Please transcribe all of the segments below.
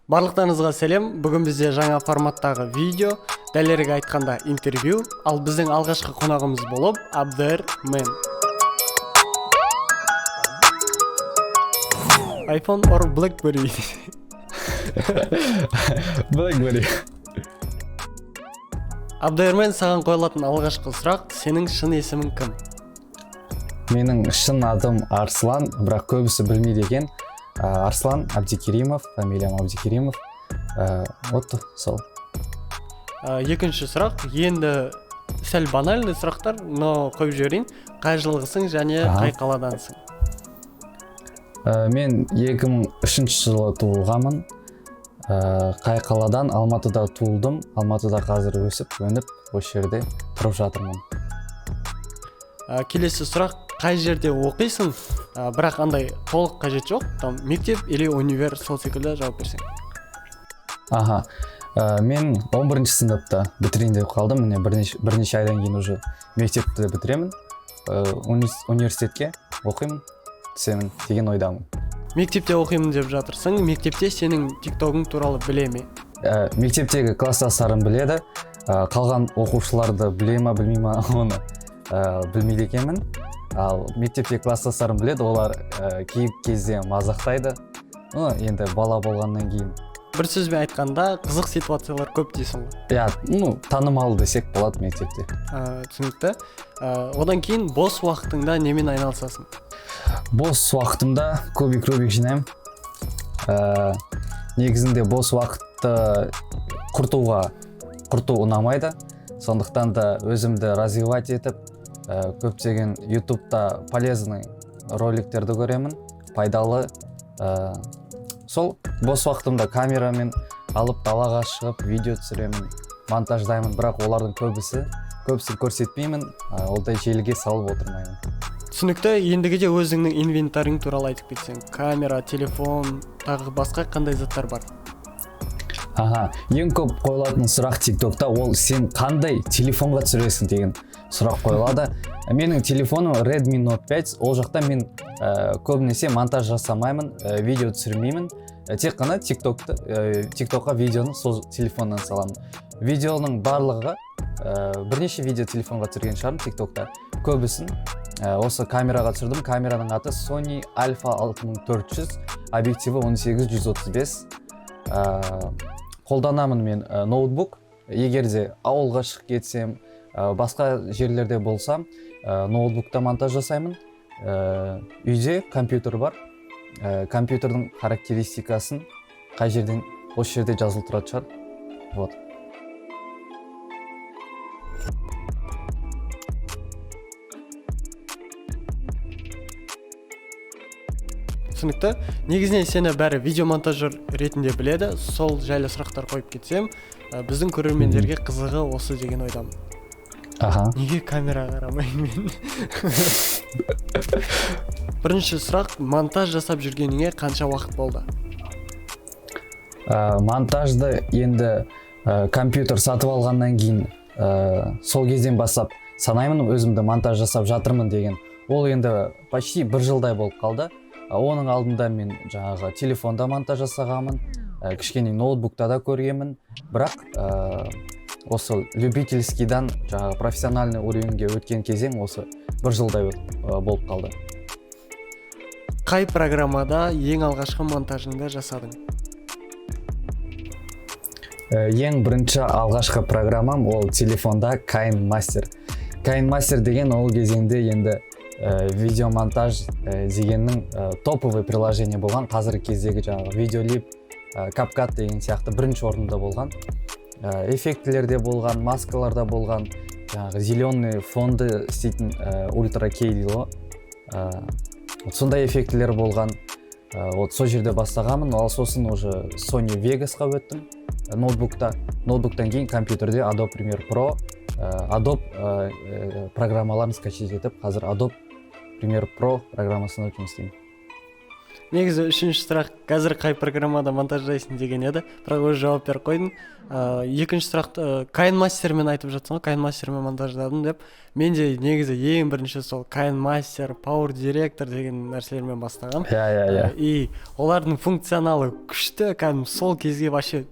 Барлықтарыңызға сәлем. Бүгін бізде жаңа форматтағы видео, дәлірек айтқанда, интервью. Ал біздің алғашқы қонағымыз болып Абдермен. iPhone or BlackBerry? BlackBerry. Абдермен, саған қойылатын алғашқы сұрақ: сенің шын есімің кім? Менің шын атым Арслан, бірақ көбісі білмейді екен. Арслан Абдикеримов, фамилиям Абдикеримов. Вот сол. Екінші сұрақ, енді сәл банальный сұрақтар, но қойып жіберейін: қай жылғысың және қай қаладансың? Мен 2003 жылы туылғанмын. Қай қаладан? Алматыда туылдым, Алматыда қазір өсіп өніп, осы жерде тұрып жатырмын. Келесі сұрақ: қай жерде оқисың? Бірақ андай толық қажет жоқ, там мектеп или универ, сол секілді жауап берсең. Аха. Мен 11 сыныпта бітірейін деп қалдым, міне, бірнеше айдан кейін уже мектепті бітіремін. Университетке оқимын, түсемін деген ойдамын. Мектепте оқимын деп жатырсың. Мектепте сенің тиктогың туралы біле ме? Мектептегі класстастарым біледі. Қалған оқушыларды біле ма, білмей ма, оны білмейді екенмін. Ал мектепте класстастарым біледі, олар кей кезде мазақтайды. Ну, енді бала болғаннан кейін. Бір сөзбен айтқанда, қызық ситуациялар көп дейсің ғой. Иә, ну, танымал десек болады мектепте. Түсінікті. Одан кейін, бос уақытыңда немен айналысасың? Бос уақытымда кубик Рубик жинаймын. Негізінде бос уақытты құрту ұнамайды, сондықтан да өзімді развивать етіп, көптеген ютубта полезный роликтерді көремін, пайдалы. Сол бос уақытымда камерамен алып, далаға шығып, видео түсіремін, монтаждаймын, бірақ олардың көбісін көрсетпеймін, ондай желіге салып отырмаймын. Түсінікті. Ендігіде өзіңнің инвентарың туралы айтып кетсең: камера, телефон, тағы басқа қандай заттар бар? Аха, ең көп қойылатын сұрақ тиктокта ол «Сен қандай телефонға түсіресің?» деген сұрақ қойылады. Менің телефоным Redmi Note 5. Ол жақта мен көбінесе монтаж жасамаймын, видео түсірмеймін. Тек қана тиктокты, тиктокқа видеоны сол телефоннан саламын. Видеоның барлығы, бірнеше видео телефонға түсірген шығармын тиктокта, көбісін осы камераға түсірдім. Камераның аты Sony Alpha 6400, объективі 18-135. Қолданамын мен ноутбук. Егер де ауылға шығып кетсем, басқа жерлерде болсам, ноутбукта монтаж жасаймын. Үйде компьютер бар. Компьютердің характеристикасын қай жерден, осы жерде жазылып тұратын шығар, вот. Түсінікті. Негізінен сені бәрі видеомонтажер ретінде біледі. Сол жайлы сұрақтар қойып кетсем, біздің көрермендерге қызығы осы деген ойдамын. Неге камераға қарамаймын мен? Бірінші сұрақ: монтаж жасап жүргеніңе қанша уақыт болды? Монтажды енді компьютер сатып алғаннан кейін, сол кезден бастап санаймын өзімді монтаж жасап жатырмын деген. Ол енді почти бір жылдай болып қалды. Оның алдында мен жаңағы телефонда монтаж жасағанмын, кішкене ноутбукта да көргенмін, бірақ осы любительскийдан жаңағы профессиональный уровеньге өткен кезең осы бір жылдай болып қалды. Қай программада ең алғашқы монтажыңды жасадың? Ең бірінші алғашқы программам ол телефонда KineMaster. KineMaster деген ол кезеңде енді видеомонтаж дегеннің топовый приложение болған. Қазіргі кездегі жаңағы Videoleap, CapCut деген сияқты бірінші орында болған. Эффектілер де болған, маскалар да болған, жаңағы зеленый фонды істейтін, Ultra Key дейді ғой. Вот сондай эффектілер болған. Вот сол жерде бастағанмын. Ал сосын уже Sony Vegasқа өттім ноутбукта. Ноутбуктан кейін компьютерде Adobe Premiere Pro, Adobe программаларын скачать етіп, қазір Adobe Premiere Pro программасында жұмыс істеймін. Негізі үшінші сұрақ «Қазір қай программада монтаждайсың?» деген еді, бірақ өзі жауап беріп қойдың. Екінші сұрақты KineMaster-мен айтып жатсың ғой, KineMaster-мен монтаждадым деп. Мен де негізі ең бірінші сол KineMaster, PowerDirector деген нәрселермен бастағанмын. иә иә иә И олардың функционалы күшті, кәдімгі сол кезге вообще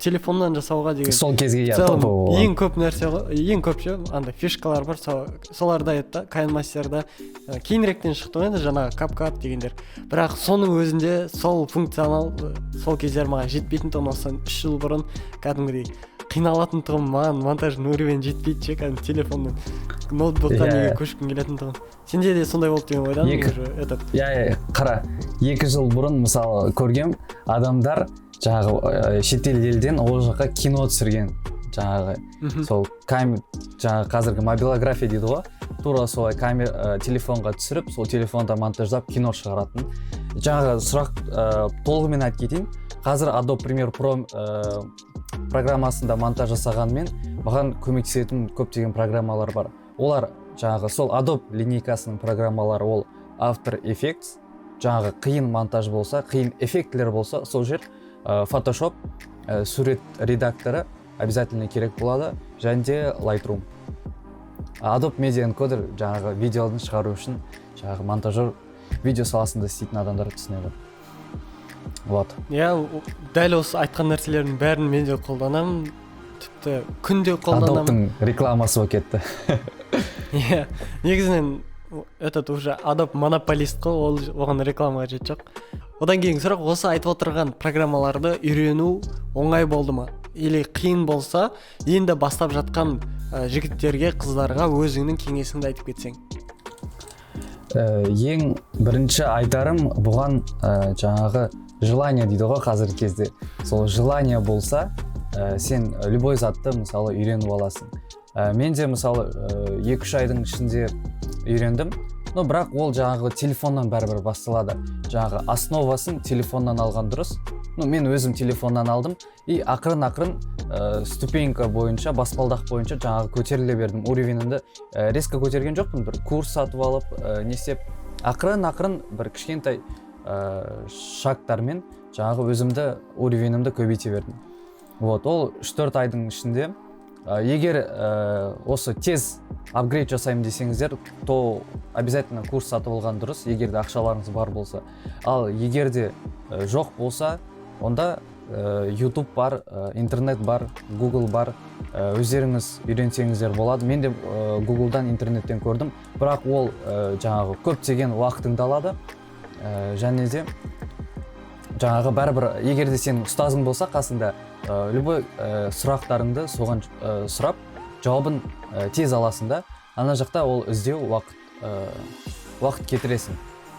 телефоннан жасауға деген. Сол кезге, иә. В целом, топовый болған. Ең көп нәрсе ғой, ең көп ше андай фишкалар бар, соларда еді да KineMaster-да. Кейініректен шықты ғой енді жаңағы CapCut дегендер, бірақ соның өзінде сол функционал сол кездері маған жетпейтін тұғын. Осыдан 3 жыл бұрын кәдімгідей қиналатын тұғын, маған монтаждың уровень жетпейді ше, кәдімгі телефоннан ноутбукқа неге көшкім келетін тұғын. Сенде де сондай болды деген ойдамын. Уже этот Иә, қара, 2 жыл бұрын, мысалы, көргем, адамдар жаңағы шетел елден ол жаққа кино түсірген жаңағы сол жаңағы қазіргі мобилография дейді ғой, тура солай камера телефонға түсіріп, сол телефонда монтаждап, кино шығаратын. Жаңағы сұрақ толығымен айтып кетейін: қазір Adobe Premiere Pro программасында монтаж жасағанмен, маған көмектесетін көптеген программалар бар. Олар жаңағы сол Adobe линейкасының программалары, ол After Effects, жаңағы қиын монтаж болса, қиын эффектілер болса, сол жер, Photoshop, сурет редакторы обязательно керек болады және де Lightroom, Adobe Media Encoder, жаңағы видеоны шығару үшін. Жаңағы монтажер, видео саласында істейтін адамдар түсінеді, вот. Иә, дәл осы айтқан нәрселердің бәрін мен де қолданамын, тіпті күнде қолданамын. Adobe-тың рекламасы болып кетті. Иә, негізінен этот уже Adobe монополист қой, ол оған реклама қажет жоқ. Одан кейінгі сұрақ: осы айтып отырған программаларды үйрену оңай болды ма или қиын болса, енді бастап жатқан жігіттерге, қыздарға өзіңнің кеңесіңді айтып кетсең. Ең бірінші айтарым бұған жаңағы желание дейді ғой қазіргі кезде. Сол желание болса, сен любой затты, мысалы, үйреніп аласың. Мен де, мысалы, 2-3 айдың ішінде үйрендім, но бірақ ол жаңағы телефоннан бәрібір басталады. Жаңағы основасын телефоннан алған дұрыс. Ну, мен өзім телефоннан алдым и ақырын ақырын ступенька бойынша, баспалдақ бойынша жаңағы көтеріле бердім. Уровенімді резко көтерген жоқпын, бір курс сатып алып, не істеп, ақырын ақырын бір кішкентай шагтармен жаңағы өзімді, уровенімді көбейте бердім. Вот ол 3-4 айдың ішінде. Егер осы тез апгрейд жасаймын десеңіздер, то обязательно курс сатып алған дұрыс, егер де ақшаларыңыз бар болса. Ал егер де жоқ болса, онда YouTube бар, интернет бар, Google бар, өздеріңіз үйренсеңіздер болады. Мен де Гуглдан, интернеттен көрдім, бірақ ол жаңағы көптеген уақытыңды алады. Және де жаңағы бәрібір, егер де сенің ұстазың болса қасыңда, любой сұрақтарыңды соған сұрап, жауабын тез аласың да. Ана жақта ол іздеу уақыт кетіресің.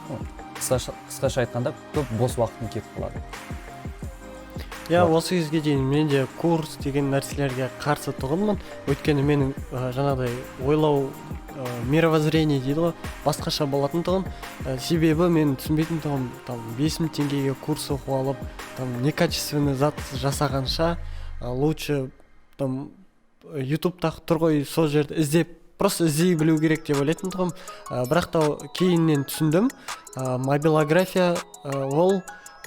Ну, қысқаша айтқанда, көп бос уақытың кетіп қалады. Иә, осы кезге дейін мен де курс деген нәрселерге қарсы тұғынмын, өйткені менің жаңағыдай ойлау, мировоззрение дейді ғой, басқаша болатын тұғын. Себебі мен түсінбейтін тұғым, там 5000 теңгеге курс оқып алып, там некачественный зат жасағанша, лучше там ютубта тұр ғой, сол жерді іздеп, просто іздей білу керек деп ойлайтын тұғым. Бірақ та кейіннен түсіндім, мобилография ол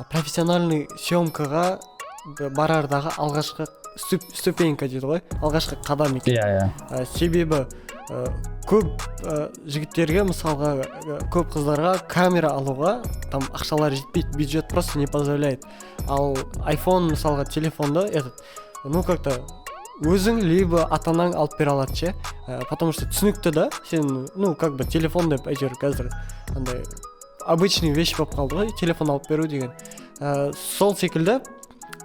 профессиональный съемкаға барардағы алғашқы ступенька дейді ғой, алғашқы қадам екен. иә иә Себебі көп жігіттерге, мысалға, көп қыздарға камера алуға там ақшалары жетпейді, бюджет просто не позволяет. Ал iPhone, мысалға, телефонды этот, ну, как то өзің либо ата анаң алып бере алады ше. Потому что түсінікті да, сен, ну, как бы телефон деп әйтеуір қазір андай обычный вещь болып қалды ғой телефон алып беру деген. Сол секілді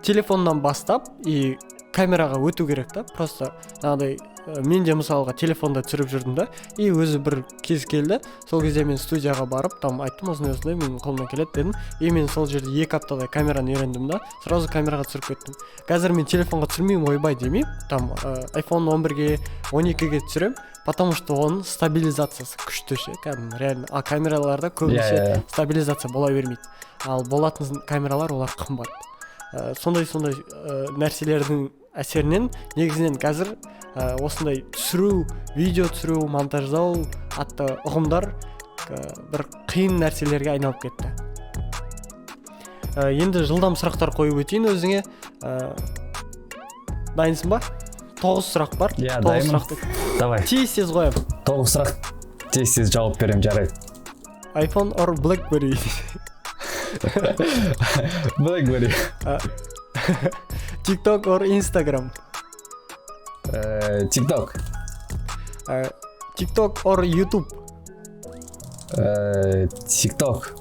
телефоннан бастап и камераға өту керек та. Просто жаңағыдай мен де, мысалға, телефонда түсіріп жүрдім да, и өзі бір кез келді, сол кезде мен студияға барып, там айттым: «Осындай осындай, менің қолымнан келеді», — дедім. И мен сол жерде 2 аптадай камераны үйрендім да, сразу камераға түсіріп кеттім. Қазір мен телефонға түсірмеймін, ойбай демеймін, там iPhone 11-ге, 12-ге түсіремін, потому что оның стабилизациясы күшті ше, кәдімгі реально. А камераларда көбінесе иә, иә. стабилизация бола бермейді, ал болатын камералар олар қымбат. Сондай сондай нәрселердің әсерінен негізінен қазір осындай түсіру, видео түсіру, монтаждау атты ұғымдар бір қиын нәрселерге айналып кетті. Енді жылдам сұрақтар қойып өтейін өзіңе. Дайынсың ба? 9 сұрақ бар. Иә, 9 дайынмын. сұрақты Давай. тез тез қоямын. 9 сұрақ, тез тез жауап беремін, жарайды. iPhone or BlackBerry? BlackBerry. TikTok or Instagram? TikTok. TikTok or YouTube? TikTok.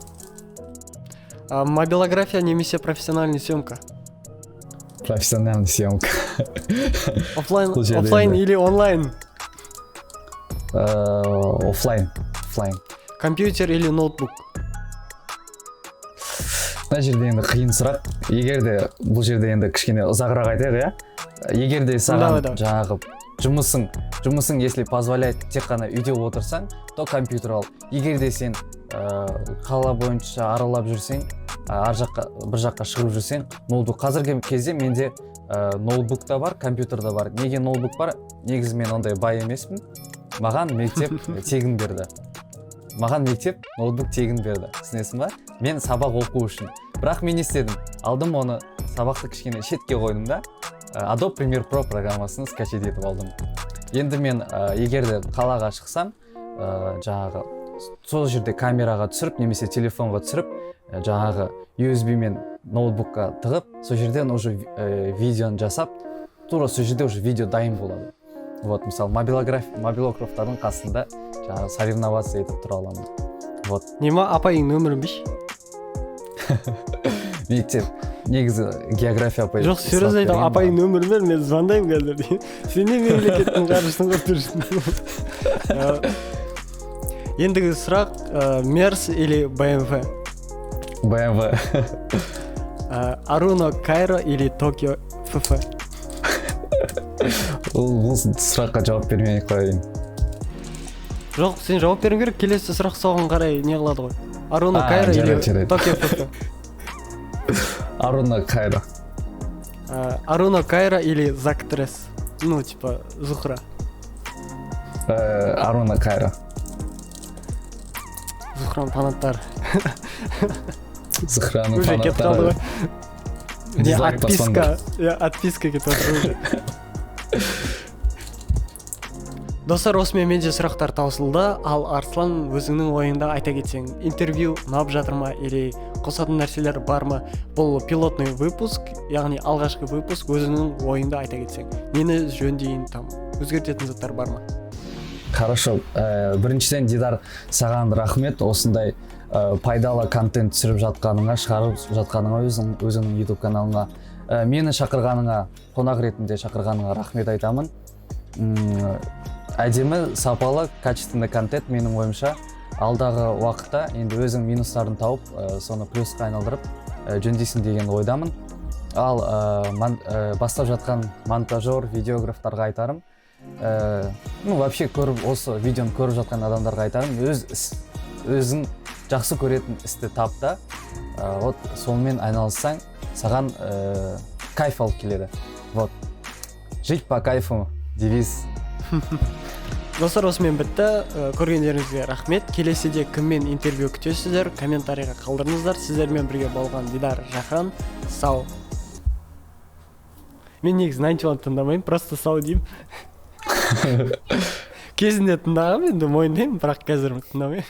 Мобилография немесе профессиональный съемка? Профессиональный съемка. Оффлайн, Бұл жерде оффлайн енді. или онлайн? Оффлайн. Оффлайн. Компьютер или ноутбук? Мына жерде енді қиын сұрақ. Егер де бұл жерде енді кішкене ұзағырақ айтайық, иә. Егер де саған Давай, давай. жаңағы жұмысың если позволяет, тек қана үйде отырсаң, то компьютер ал. Егер де сен қала бойынша аралап жүрсең, ар жаққа, бір жаққа шығып жүрсең, ноутбук. Қазіргі кезде менде ноутбук та бар, компьютер да бар. Неге ноутбук бар? Негізі мен ондай бай емеспін. Маған мектеп тегін берді. Маған мектеп ноутбук тегін берді. Түсінесің ба? Мен сабақ оқу үшін. Бірақ мен не істедім? Алдым оны, сабақты кішкене шетке қойдым да, Adobe Premiere Pro программасын скачать етіп алдым. Енді мен егер де қалаға шықсам, жаңағы сол жерде камераға түсіріп немесе телефонға түсіріп, жаңағы USB мен ноутбукқа тығып, сол жерден уже видеоны жасап, тура сол жерде уже видео дайын болады. Вот, мысалы, мобилографтардың қасында жаңағы соревноваться етіп тұра аламын. Вот. Нема, апайың нөмірін берші. Мектеп негізі география апай Жоқ, серьезно сұрақ айтамын, берген апайың маған. нөмірін бер, мен звондаймын қазір. Сен не мемлекеттің қаржысын құрып тұрсың? Ендігі сұрақ, Мерс или БМВ? БМВ. Аруно Кайро или Токио ФФ? Бұл сұраққа жауап бермей ақ қояйын. Жоқ, сен жауап беруің керек, келесі сұрақ соған қарай не қылады ғой. Аруно А, Кайро или жарайды, жарайды. Токио ФФ? Аруно Кайро. Аруно Кайро или Зактресс? Ну, типа, Зухра. Аруно Кайро. Зухраның фанаттары. Зухраның Уже кетіп қалды ғой. фанаттары. Не, Дизлайк отписка. баспаңдар. Иә, отписка кетіп жатыр уже. Достар, осымен менде сұрақтар таусылды. Ал Арслан, өзіңнің ойыңды айта кетсең, интервью ұнап жатыр ма или қосатын нәрселер бар ма? Бұл пилотный выпуск, яғни алғашқы выпуск, өзіңнің ойыңды айта кетсең. Нені жөндейін, там, өзгертетін заттар бар ма? Хорошо. Біріншіден, Дидар, саған рахмет осындай пайдалы контент түсіріп жатқаныңа, шығарып жатқаныңа, өзіңнің YouTube каналыңа. Мені шақырғаныңа, қонақ ретінде шақырғаныңа рахмет айтамын. Әдемі, сапалы, качественный контент менің ойымша. Алдағы уақытта енді өзің минустарын тауып, соны плюсқа айналдырып, жөндейсің деген ойдамын. Ал бастап жатқан монтажер, видеографтарға айтарым, ну, вообще көріп, осы видеоны көріп жатқан адамдарға айтарым, өзің жақсы көретін істі тап та, вот сонымен айналыссаң, саған кайф алып келеді. Вот. Жить по кайфу, девиз. Достар, осымен бітті. Көргендеріңізге рахмет. Келесіде кіммен интервью күтесіздер, комментарийға қалдырыңыздар. Сіздермен бірге болған Дидар Жахан. Сау. Мен негізі Ninety One тыңдамаймын, просто сау деймін. Кезінде тыңдағанмын, енді мойындаймын, бірақ қазір тыңдамаймын.